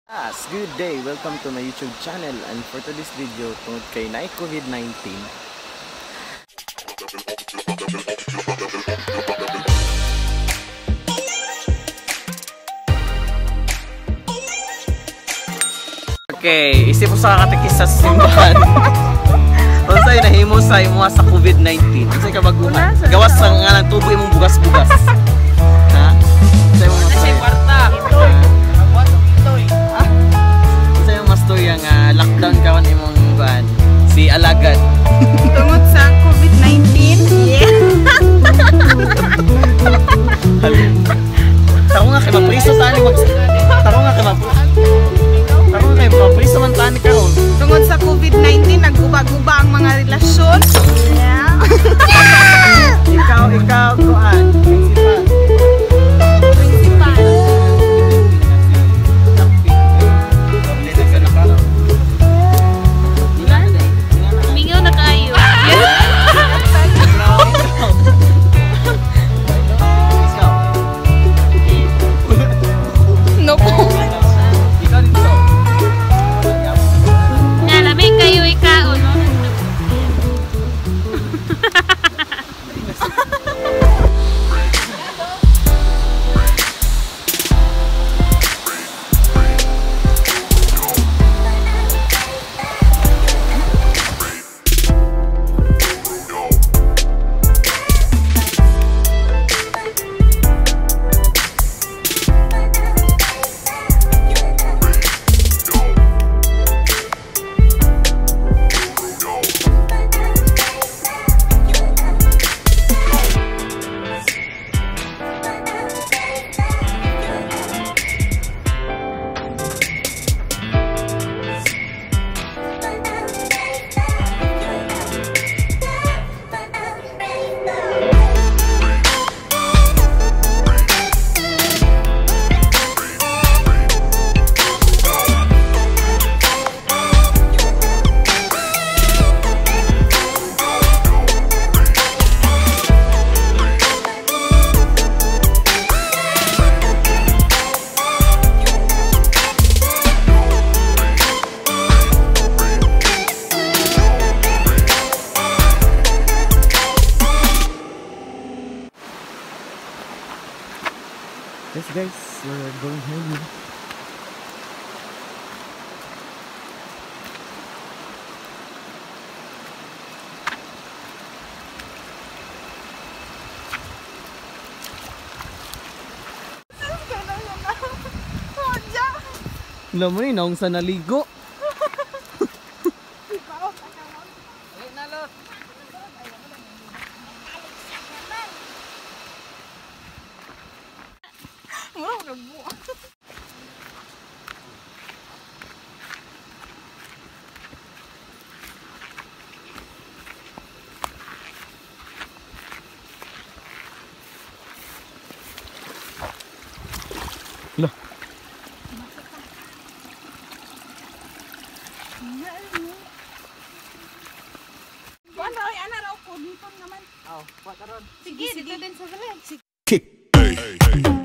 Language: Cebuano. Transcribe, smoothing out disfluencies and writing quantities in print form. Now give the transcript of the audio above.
Yes, good day! Welcome to my YouTube channel, and for today's video, tungod kay na COVID-19. Okay, isip mo sa katekista sa simbahan. Unsay nahimo sa imo sa COVID-19? Unsay kabaguhan? Gawas sa nga lang tubo imong bugas-bugas. Ha? Unsay mo masay? Kwarta. Unsay mo mastorya nga lockdown karon imong kuan si Alagad? Tungod sa COVID-19. Yeah. Tako nga kay mapriso tani mag Tako nga kay Tako nga kay mapriso man tani karon. Tungod sa COVID-19, nagguba-guba ang mga relasyon. Yeah. Ikaw kuan principal. Principal. Mingaw na kayo. No. Nga, lamig kayo ikaw, no? Yes guys, we're going home. Alam mo yun, naong sa naligo. Lah. Sige, dito din sa balay. Kick. Hey, hey.